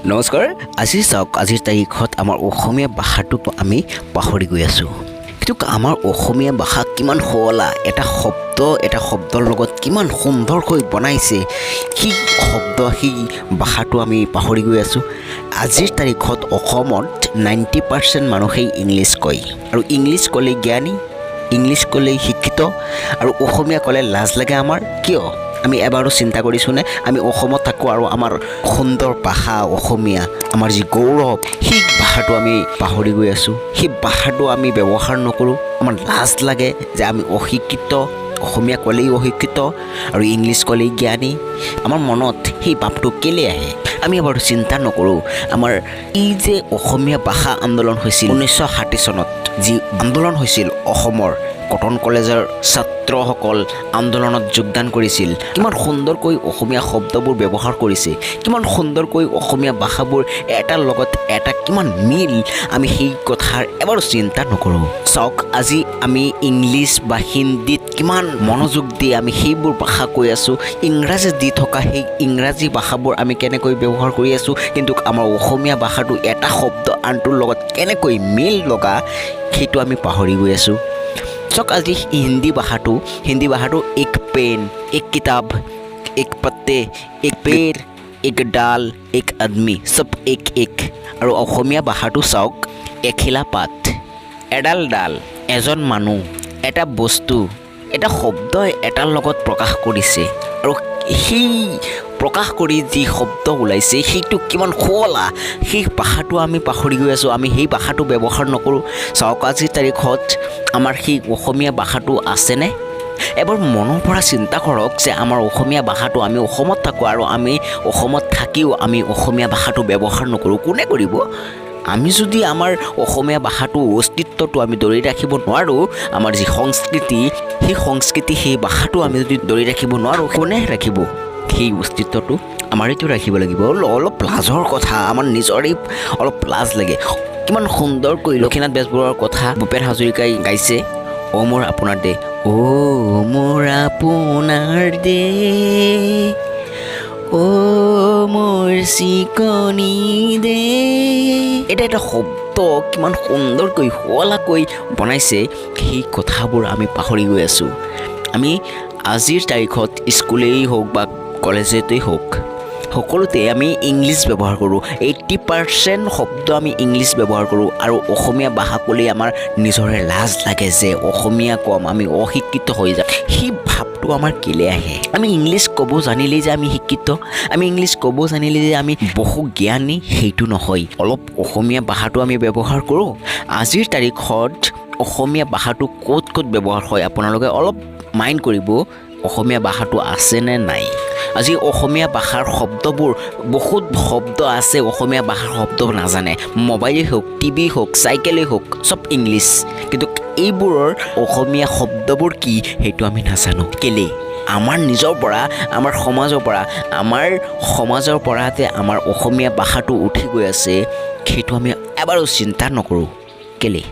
নমস্কাৰ। আজি চাওক, আজিৰ তাৰিখত আমাৰ অসমীয়া ভাষাটোক আমি পাহৰি গৈ আছোঁ। কিন্তু আমাৰ অসমীয়া ভাষা কিমান শুৱলা, এটা শব্দ এটা শব্দৰ লগত কিমান সুন্দৰকৈ বনাইছে, সেই শব্দ সেই ভাষাটো আমি পাহৰি গৈ আছোঁ। আজিৰ তাৰিখত অসমত 90% মানুহেই ইংলিছ কয় আৰু ইংলিছ ক'লেই জ্ঞানী, ইংলিছ ক'লেই শিক্ষিত আৰু অসমীয়া ক'লে লাজ লাগে আমাৰ। কিয়? আমি এবাৰো চিন্তা কৰিছোঁনে? আমি অসমত থাকোঁ আৰু আমাৰ সুন্দৰ ভাষা অসমীয়া, আমাৰ যি গৌৰৱ, সেই ভাষাটো আমি পাহৰি গৈ আছোঁ। সেই ভাষাটো আমি ব্যৱহাৰ নকৰোঁ। আমাৰ লাজ লাগে যে আমি অশিক্ষিত, অসমীয়া ক'লেই অশিক্ষিত আৰু ইংলিছ ক'লেই জ্ঞানী। আমাৰ মনত সেই ভাৱটো কেলৈ আহে? আমি এবাৰো চিন্তা নকৰোঁ। আমাৰ এই যে অসমীয়া ভাষা আন্দোলন হৈছিল 1960 চনত, যি আন্দোলন হৈছিল, অসমৰ কটন কলেজৰ ছাত্ৰসকল আন্দোলনত যোগদান কৰিছিল। কিমান সুন্দৰকৈ অসমীয়া শব্দবোৰ ব্যৱহাৰ কৰিছে, কিমান সুন্দৰকৈ অসমীয়া ভাষাবোৰ এটাৰ লগত এটা কিমান মিল, আমি সেই কথাৰ এবাৰো চিন্তা নকৰোঁ। চাওক, আজি আমি ইংলিছ বা হিন্দীত কিমান মনোযোগ দি আমি সেইবোৰ ভাষা কৈ আছোঁ। ইংৰাজী দি থকা সেই ইংৰাজী ভাষাবোৰ আমি কেনেকৈ ব্যৱহাৰ কৰি আছোঁ, কিন্তু আমাৰ অসমীয়া ভাষাটো এটা শব্দ আনটোৰ লগত কেনেকৈ মিল লগা, সেইটো আমি পাহৰি গৈ আছোঁ। চাওক, আজি হিন্দী ভাষাটো एक पेन, एक किताब, एक पत्ते, एक पेड़, एक डाल, एक आदमी, চব एक एक। আৰু অসমীয়া ভাষাটো চাওক, এখিলা পাত, এডাল ডাল, এজন মানুহ, এটা বস্তু, এটা শব্দই এটাৰ লগত প্ৰকাশ কৰিছে আৰু সেই প্ৰকাশ কৰি যি শব্দ ওলাইছে, সেইটো কিমান শুৱলা। সেই ভাষাটো আমি পাহৰি গৈ আছোঁ। আমি সেই ভাষাটো ব্যৱহাৰ নকৰোঁ। চাওক, আজিৰ তাৰিখত আমাৰ সেই অসমীয়া ভাষাটো আছেনে? এবাৰ মনৰ পৰা চিন্তা কৰক যে আমাৰ অসমীয়া ভাষাটো, আমি অসমত থাকোঁ আৰু আমি অসমত থাকিও আমি অসমীয়া ভাষাটো ব্যৱহাৰ নকৰোঁ, কোনে কৰিব? আমি যদি আমাৰ অসমীয়া ভাষাটো অস্তিত্বটো আমি ধৰি ৰাখিব নোৱাৰোঁ, আমাৰ যি সংস্কৃতি, সেই সংস্কৃতি, সেই ভাষাটো আমি যদি ধৰি ৰাখিব নোৱাৰোঁ, কোনে ৰাখিব? সেই অস্তিত্বটো আমাৰেতো ৰাখিব লাগিব। অলপ অলপ লাজৰ কথা, আমাৰ নিজৰেই অলপ লাজ লাগে। কিমান সুন্দৰকৈ লক্ষ্মীনাথ বেজবৰুৱাৰ কথা ভূপেন হাজৰিকাই গাইছে, "অ' মোৰ আপোনাৰ দেশ, অ' মোৰ আপোনাৰ দেশ, অ' মোৰ চিকনি দেশ।" এটা এটা শব্দ কিমান সুন্দৰকৈ শুৱলাকৈ বনাইছে, সেই কথাবোৰ আমি পাহৰি গৈ আছোঁ। আমি আজিৰ তাৰিখত স্কুলেই হওক বা কলেজতেই হওক, সকলোতে আমি ইংলিছ ব্যৱহাৰ কৰোঁ। 80% শব্দ আমি ইংলিছ ব্যৱহাৰ কৰোঁ আৰু অসমীয়া ভাষা ক'লেই আমাৰ নিজৰে লাজ লাগে যে অসমীয়া ক'ম, আমি অশিক্ষিত হৈ যাম। সেই ভাৱটো আমাৰ কেলৈ আহে? আমি ইংলিছ ক'ব জানিলেই যে আমি শিক্ষিত, আমি ইংলিছ ক'ব জানিলেই যে আমি বহু জ্ঞানী, সেইটো নহয়। অলপ অসমীয়া ভাষাটো আমি ব্যৱহাৰ কৰোঁ। আজিৰ তাৰিখত অসমীয়া ভাষাটো ক'ত ক'ত ব্যৱহাৰ হয়, আপোনালোকে অলপ মাইণ্ড কৰিব, অসমীয়া ভাষাটো আছেনে নাই? আজি অসমীয়া ভাষাৰ শব্দবোৰ, বহুত শব্দ আছে, অসমীয়া ভাষাৰ শব্দ নাজানে। মোবাইলেই হওক, টিভি হওক, চাইকেলেই হওক, চব ইংলিছ, কিন্তু এইবোৰৰ অসমীয়া শব্দবোৰ কি, সেইটো আমি নাজানো। কেলেই? আমাৰ নিজৰ পৰা, আমাৰ সমাজৰ পৰা, আমাৰ সমাজৰ পৰা যে আমাৰ অসমীয়া ভাষাটো উঠি গৈ আছে, সেইটো আমি এবাৰো চিন্তা নকৰোঁ। কেলেই?